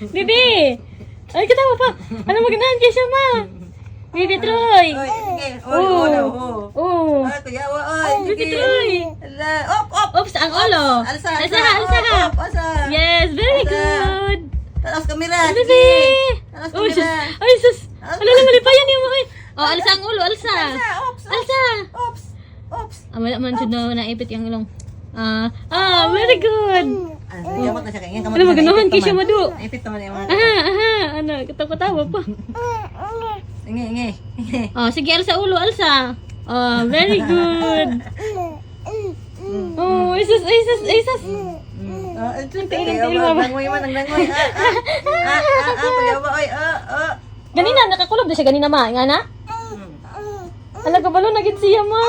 Bibi! Ay, katawa pa. Ano magandaan kay siya, ma? Bibi Troy! Oy, sige. Oy, oh, oh, oh. Oh. Ay, kuya, oy. Bibi Sige. Troy! Ala, op, op. Oops, ang ulo. Alsa, Alsa, alsa. Op, op, alsa. Yes, very Alsa. good. Taas kamera. Bibi! Sige. Taas Oh, sus. kamera. Ay, sus. Ano na, malipayan niyo mo. Ay. Oh, alsa ang ulo, alsa. Alsa, ops, ops. Alsa. Ops, ops. Ah, wala man siya na naipit yung ilong. Ah, ah, very good. Ah, sige, kamot na siya. Kaya kamot Ano, na siya. maganahan Naipit kay siya pa man. madu. Naipit naman yung mga. Aha, aha, ano, katawa-tawa pa. Inge, inge. Inge. Oh, sige, alsa ulo, alsa. Oh, very good. Oh, isus, isus, isus. Ah, ito, Ang tiil, ang kaya tiil, ba, mama. Langoy man, ang langoy. Ah, ah. Ah, ah, ah, kuya ba, oy, ah, ah. Ganina, nakakulob na siya ganina, ma. Nga na? Ala, kabalo na gid siya, ma.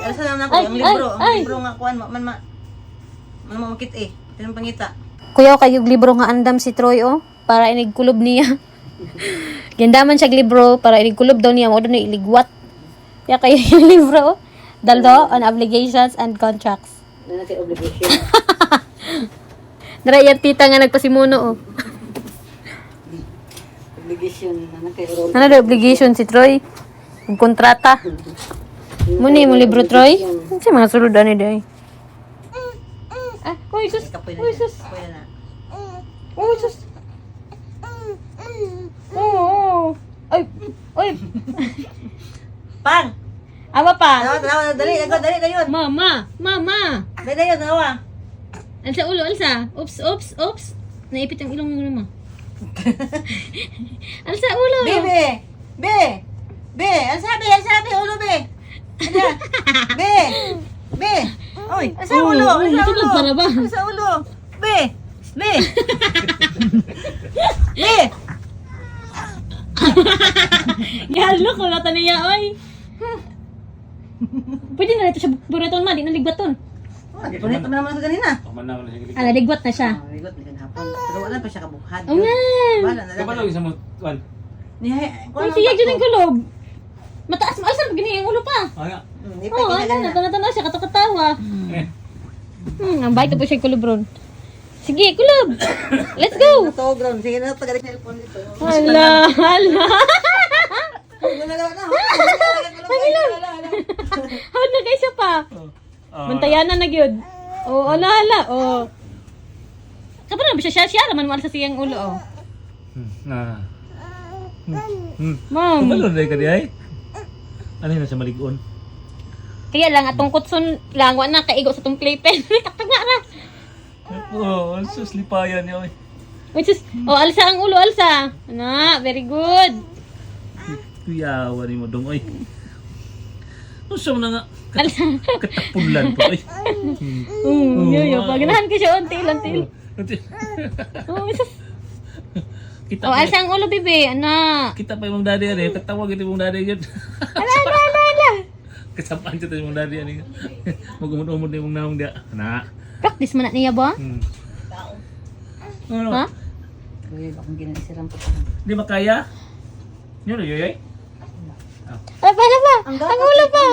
Alsa naman ako, Ay, ang libro, ay, ang ay. libro nga kuan, man ma. Man mo makit eh. Tinang pangita. Kuya, kayo libro nga andam si Troy, oh. Para inigkulob niya. Gandaman siya libro para inigkulob daw niya. Mo na iligwat. Kaya kayo yung libro, oh. The Law on Obligations and Contracts. Na kay obligation. Dara iyang tita nga nagpasimuno, oh. Obligation na kay role. Ano daw obligation si Troy? Yung kontrata. Muni mo libro, Troy? Ano siya mga sulod ani day? Ah, uy sus. Kapoy na. Uy sus. Kapoy na. Uy sus. Oo. Oh, Ay, uy. Pang. Awa pa. Tanawa, tanawa, dali, dali, dali, dayon. Mama, mama. Dali, dayon, tanawa. Alsa ulo, alsa. Oops, oops, oops. Naipit ang ilong mo mo. Alsa ulo. Be, be. Be. Be, ang sabi, ulo be. Ano? Be. Be. Oy, ang sa Oh, ulo, oh, ang sa matulog ulo. para ba? Ang sa ulo. Be. Be. Be. Galo ko na niya, oy. Pwede na ito siya buraton ma, di na ligwaton. Oh, punit naman naman sa ganina. Paman na siya gilig. Ala, ligwat na siya. Oh, ligot na hapon. Pero wala pa siya kabuhad. Oo nga. Wala na lang. Kabalo isa mo kuan. Niya, Uy, siya dyan ang kulob. Mataas mo. Alsa, gini ang ulo pa. Ana. Di Oo, pa oh, kina ala na, tanaw siya, katakatawa. Eh. Ang bait na po siya kulob ron. Sige, kulob. Let's go. Ito, ground. Sige na, tagalik cellphone dito. Hala, hala. Wala na, wala na. Wala, wala. Hawad na kayo siya pa. Oh. Bantayanan na gyud. Oh, ala, ala. Oh. Kapag na ba siya siya, siya naman mo alsa siyang ulo, oh. Na. Ma'am. Kabalo na ka di ay. Ano na sa maligon? Kaya lang, atong kutsun lang, wa na kaigo sa tong playpen. Katag nga ra. Oh, ang sus lipayan niya oy. Which is, oh, alsa ang ulo, alsa. Ana, very good. Kuyawa ni mo dong oy. Unsa man na nga Alsa. katapulan pa oy. Yo, yo, pag ganahan ka siya, unti lang, til. Oh, sus. Kita Oh, pa, alsa ang ulo, bebe. Ana. kita pa imong daddy ani, katawag ito imong daddy yun. Ala, ala, ala, ala. Kasapaan siya imong daddy ani. Magumod-umod na imong naong dia. Na. Practice man na niya ba? Ano? Ha? Uy, akong ginasiram pa. Di makaya? Yun, yoy, yoy. Ala pa, ala pa. Ang ulo pa.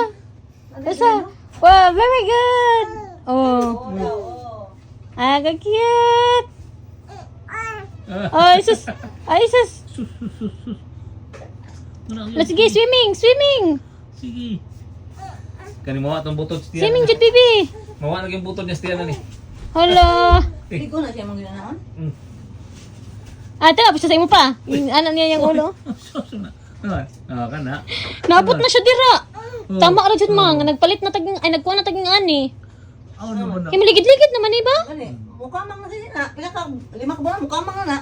Alsa. Wow, very good. Oh. Ah, ka cute. Ay, sus. Ay, sus. Let's go swimming, swimming. Sige. Kani mawa tong butod siya. Swimming jud, baby. Mawa na yung butod niya siya na ni. Hala. Ligo na siya mong ginanaon. Ah, tara, siya sa imo pa. Yung anak niya yung ulo. Sus na. Ano? Ah, kana. Naabot na siya dira. Tama ra jud ma, nga nagpalit na taging ay nagkuha na taging ani. Aw naman na. Kay maligid-ligid naman eh ba? Gani, mukha mang na siya na. Pila ka, 5 ka buwan, mukha mang na na.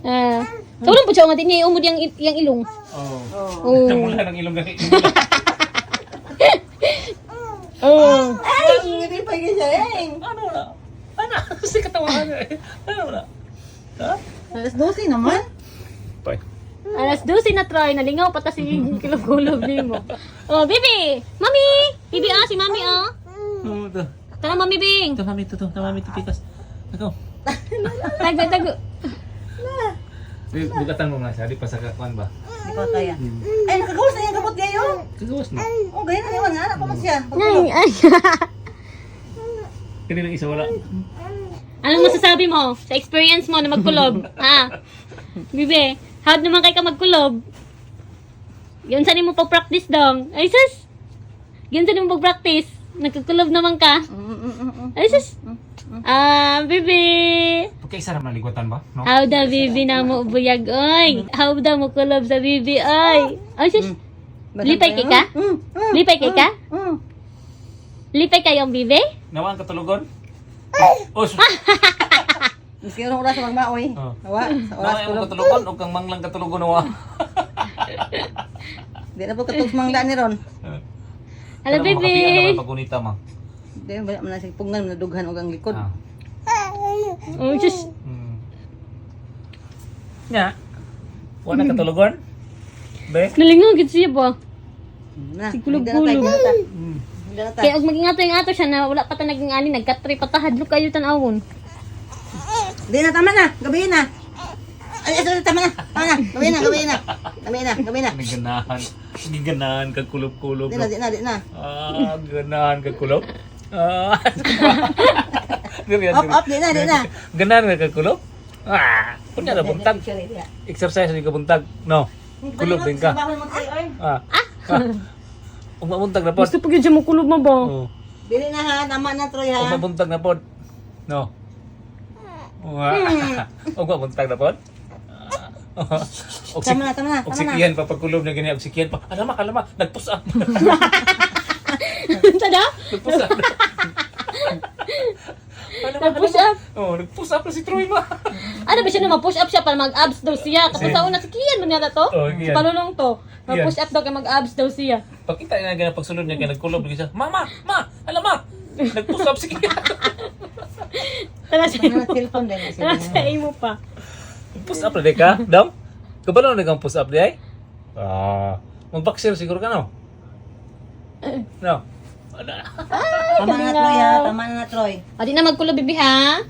Ah. Tulong po siya nga di niya iumod yang ilong. Oh. Oh. Mula ng ilong gani. Oh. Ay, hindi pa siya eh. Ano na? Ano? Si katawan eh. Ano na? Ha? Alas 12 naman. Bye. Alas 12 na Troy, nalingaw pa ta si kulob-kulob nimo. Oh, baby! Mami! Bibi ah, si mami ah. Oh, to. Tara, Mami Bing. Ito mami to to, mami to pikas. Ako. Tago, tago. Bugatan mo nga siya, di pa sa kakuan ba? Hindi ko kaya. Ay, nakagawas na yung gamot niya yun. Kagawas na. Oh, ganyan na naman nga. Anak ko man siya. Ay, ay. Kaninang isa wala. Anong masasabi mo sa experience mo na magkulob? Ha? Bibi, how naman kay ka magkulob? Yun sa nimo pag-practice dong. Ay sus! Yun sa nimo pag-practice. Nagkukulob naman ka. Ay sus! Ah, bibi! Pagka isa naman ligwatan ba? No? How da bibi na mo buyag oy? How da mo kulob sa bibi oy? Ay sus! Lipay kay ka? Lipay kay ka? Lipay kayong bibi? Nawaan katulugon? Oh, sus. Miski anong oras magmaoy. Oh. Awa, sa oras Nawa ang tulog. katulugon o kang manglang katulugon nawa. Di na po katug mangla ni ron. Hello, bibi! Pagunita ma. Di ba man na pugnan na dughan og ang likod. Ah. Oh, sus! Nya. Wala katulugon? Be? Nalingaw gid siya ba? Na. Si kulog-kulog. Hindi na ta. Hindi na ta. Kaya og magingato yung ato siya na wala pa ta naging ani nagkatri pa ta hadlok kayo tan-awon. Di na, tama na. Gabi na. Ay, ay, tama na. Tama na. Gabi na, gabi na. Gabi na, gabi na. Ganahan. Ganahan kag kulob-kulob. Di na, di na, di na. Ah, ganahan kag kulob. Ah. Diri, Up, up, di na, di na. Ganahan ka kag kulob? Ah, kunya na buntag. Exercise ni ka buntag. No. Kulob din ka. Ah. Ah. Ug mabuntag na pod. Gusto pa gyud siya mokulob mo ba? Oh. Dili na ha, tama na, Troy Ug ha. mabuntag na pod. No. Ug mabuntag na pod. Ah. Og Tama na, tama na, Og tama na. sikiyan pa pagkulob na gani, og sikiyan pa. Alama, alama, nagpush up. Tada? Nagpush up. Alama, Nag-push alama. up. Oh, nag-push up na si Troy ba? Ano ba siya na ma-push up siya para mag-abs daw siya. Tapos sa una si Kian man yata to. Oh, Si Kian. Palulong to. Ma-push up daw kay mag-abs daw siya. Pagkita niya gana pagsulod niya kay nagkulob niya siya. Mama, ma, alama. Nag-push up si Kian. Tara sa Tama imo. na, cellphone din. Tara sa imo pa. Push up na di ka, dam? Kabalo na kang push up di ay? Ah, mag-boxer siguro ka no? No. Tama na, Troy ha. Tama na, Troy. O di na magkulob bibi ha.